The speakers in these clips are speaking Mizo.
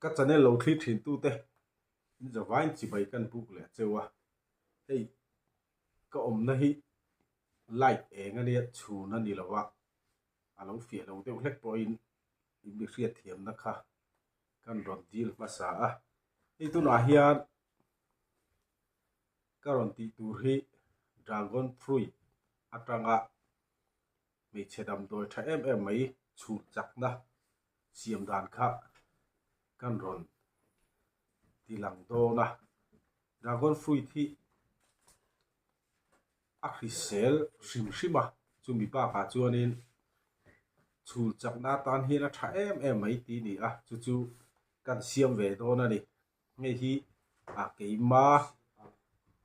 Ka channel lo thlir thin tute in zavain chibai kan buk leh cheu a, hei ka awmna hi light eng ania chhun a ni lo a, a lo fiah lo deuh hlek pawhin in mi hriatthiamna kha kan rawn dil hmasa a, hei tunah hian ka rawn tih tur hi dragon fruit atanga hmeichhe damdawi tha em em mai chhun chakna siam dan kha kan rawn ti lang dawn a, dragon fruit hi a hrisel hrim hrim a, chumi bakah chuanin chhul chakna atan hian a tha em em mai tih a ni a, chu chu kan siam ve dawn a ni. Hei hi a keima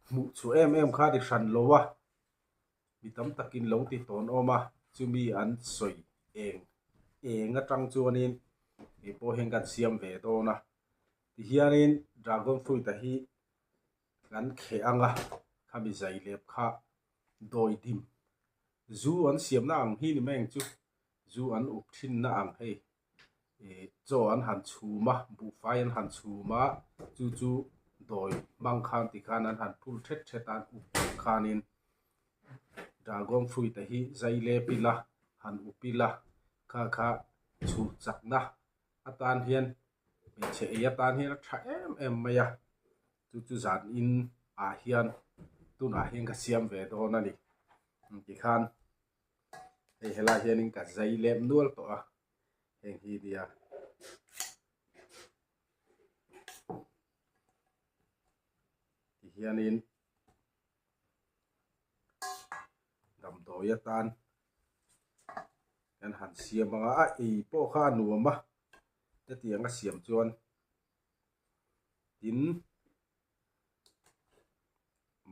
hmuh chhuah em em kha a ni hran lo a. Mi tam takin lo ti tawn awm a, chumi an sawi eng eng atang chuanin kei pawh hian kan siam ve dawn a. Tihianin dragon fruit a hi kan kheh ang a, khami zai lep kha dawi dim zu an siamna ang hi ni mai ang chu, zu an up thinna ang hei. Ih chaw an han chhum a, buhfai an han chhum a, chu chu dawi hmang khan tikhan an han phul thet thet a, an up ang khanin dragon fruit a hi zai lep ila, han up ila, kha kha chhum chakna atan hian hmeichhe ei atan hian a tha em em mai a, chu chu zan in ah hian tunah hian ka siam ve dawn a ni tikhan. Hei helai hianin ka zai lem nual tawh a, heng hi nia. Ti hianin damdawi atan kan han siam ang a, a ei pawh kha a nuam a, hetiang a siam chuan tin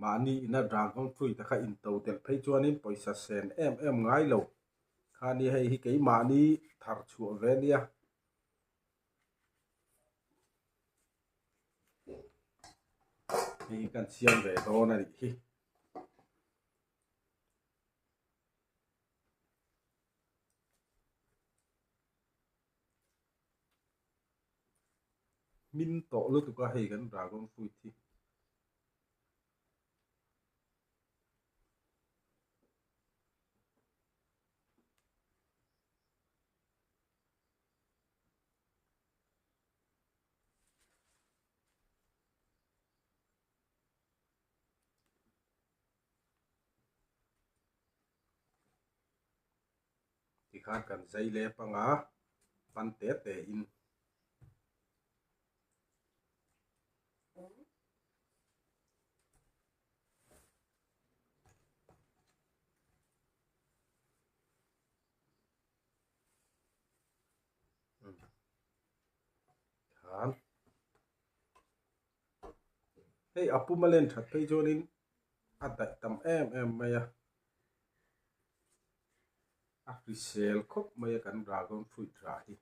Mahni ina dragon fruit a kha into telh phei chuanin pawisa sen em em ngai lo. Khani hei hi keimahni thar chhuah ve nia. Hei hi kan siam ve dawn a nih hi. Hmin tawh lutuk a hei kan dragon fruit hi. Tikhan kan zai lep anga pan te te in. Khan. Hei a puma len that phei chuanin a daih tam em em mai a. A hrisel khawp mai a kan dragon fruit rah hi.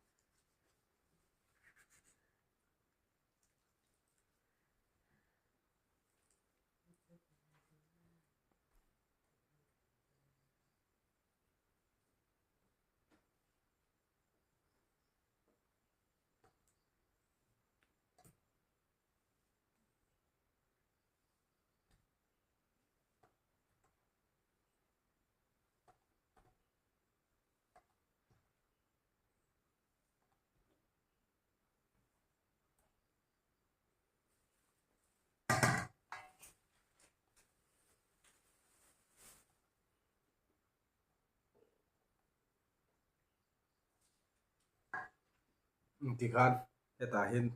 Tikhan hetah hian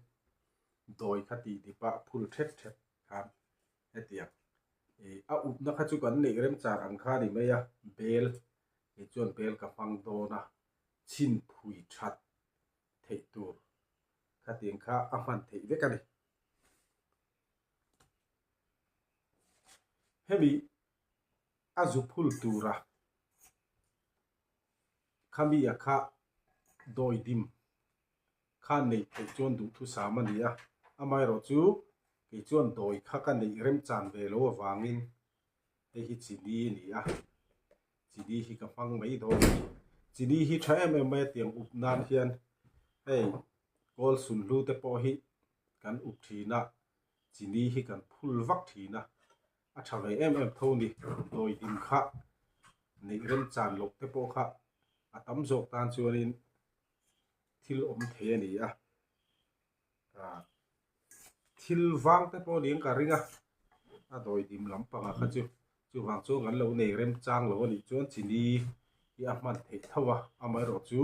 dawi kha tih dip a phul thet thet khan hetiang ih a upna kha chu kan neih remchar ang kha a ni mai a bel kei chuan bel ka hmang dawn a chhin phui that theih tur khatiang kha a hman theih vek a ni. Hemi a zu phul tura khami a kha dawidim kha neih theih chuan duhthusam a ni a, amaherawhchu kei chuan dawi kha ka neih remchan ve lo avangin hei hi chini a ni a, chini hi ka hmang mai dawn a ni. Chini hi tha em em mai a tiang up nan hian hei. Kawl sunhlu te pawh hi kan up thin a, chini hi kan phul vak thin a, a tha ve em em tho ni. Dawidim kha neih remchan loh te pawh kha a tam zawk tan chuanin thil awm thei a ni a. Thil vang te pawh niin ka ring a, a dawidim lampangah kha chu chuvang chuan kan lo nei remchang lo a nih chuan chini hi a hman theih tho a, amaherawh chu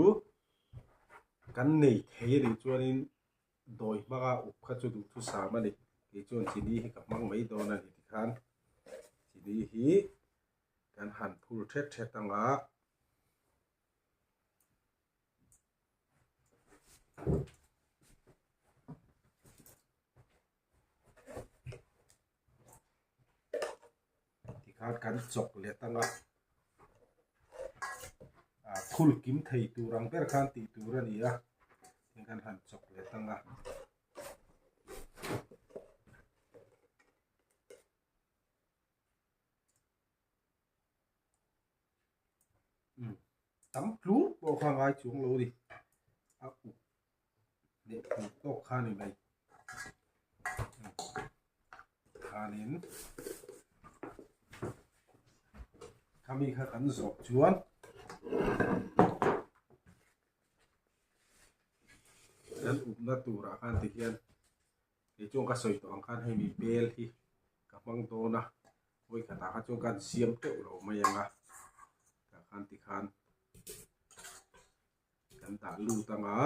kan nei thei a nih chuanin dawi hmanga up kha chu duhthusam a ni, kei chuan chini hi ka hmang mai dawn a ni tikhan chini hi kan han phur thet thet anga. Tikhan kan chawk let anga ah phul kim thei tur ang ber khan tih tur a ni a tin kan han chawk let anga. Tam tlur pawh kha ngai chuang lo a ni a up leh phur tawk kha a ni mai khanin khami kha kan zawh chuan kan upna turah khan tihian kei chuan ka sawi tawh ang khan hei mi bel hi ka hmang dawn a vawi khatah kha chuan ka han siam teuh lo mai ang a tah khan tikhan kan dah lut ang a.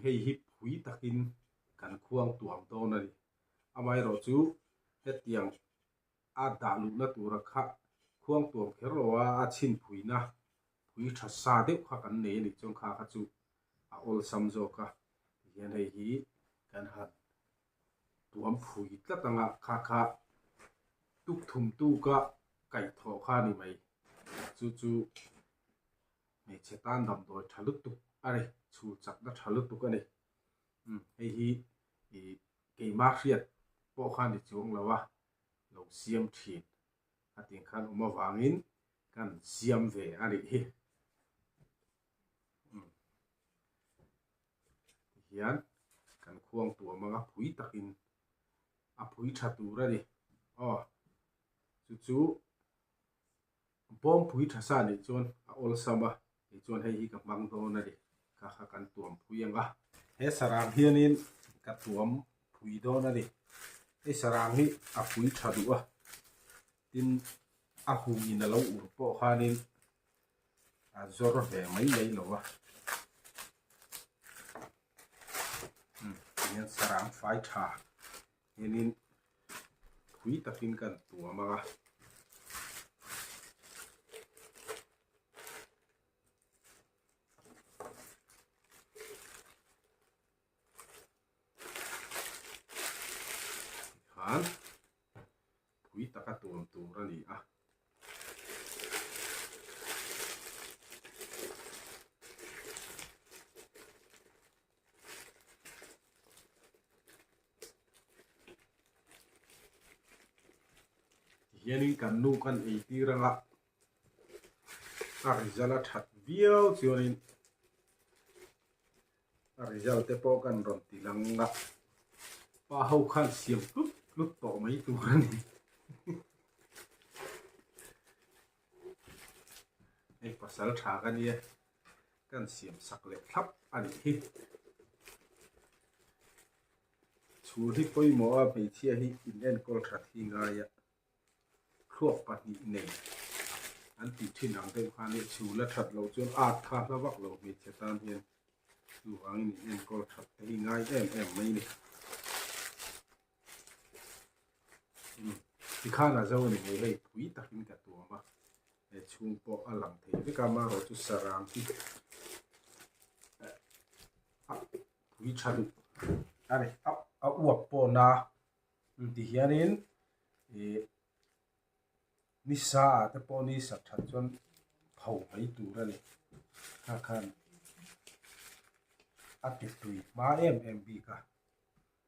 Hei hi phui takin kan khuang tuam dawn a ni. Amaherawhchu hetiang a dah luhna tura kha khuang tuam kher lo a, a chhin phuina phui tha sa deuh kha kan nei a nih chuan kha kha chu a awlsam zawk a. Tihian hei hi kan han tuam phui tlat anga kha kha tuk thum tuka kaihthawh kha a ni mai. Chu chu hmeichhe tan damdawi tha lutuk a ni, chhul chakna tha lutuk a ni. Umm hei hi ih keimah hriat pawh kha ni chuang lo a, lo siam thin a tih khan awm avangin kan siam ve a nih hi. Umm tihian kan khuang tuam anga phui takin a phui tha tur a ni. Aw chu chu. Bawngpui tha sa nih chuan a awlsam a, kei chuan hei hi ka hmang dawn a ni, kha kha kan tuam phui ang a. He sarang hianin ka tuam phui dawn a ni, hei sarang hi a pui tha duh a, tin a huin a lo ur pawh khanin a zawr ve mai mai lo a, umm tihian sarang fai tha hianin phui takin kan tuam ang a. Tikhan phui taka tuam tur a ni a. Tihianin kan nu kan ei tir anga a result a that viau chuanin a result te pawh kan rawn ti lang a pa ho khan siam tlut tlut tawh mai tur a ni. Hei pasal tha ka nia. Kan siam sak leh thlap a nih hi. Chhur hi pawimawh a hmeichhia hi in enkawl that hi ngai a, thluak pahnih nei an tih thin ang deuh khan hi chhul a that loh chuan at kha hla vak lo hmeichhe tan hian chuvangin in enkawl that te hi ngai em em mai a ni. Tikhan a zo a ni ngei hei pui takin ka tuam a. He chhung pawh a lang thei vek a amaherawh chu sarang hi a pui tha duh a ni a uap pawh na ti hianin ih ni sa ah te pawh ni sak that chuan pho mai tur a ni. Kha khan a ti tui hma em em bik a.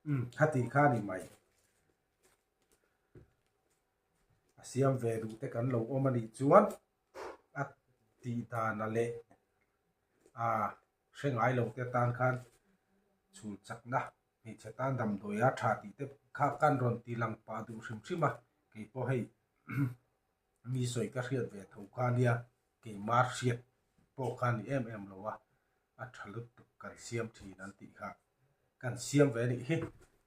Umm khati kha ni mai. A siam ve duh te kan lo awm a nih chuan a tih dan a leh a hre ngai lo te tan khan chhul chakna hmeichhe tan damdawi a tha tih te kha kan rawn ti lang pah duh hrim hrim a kei pawh hei mi sawi ka hriat ve tho kha nia keimah hriat pawh kha ni em em lo a a tha lutuk kan siam thin an tih kha kan siam ve a nih hi.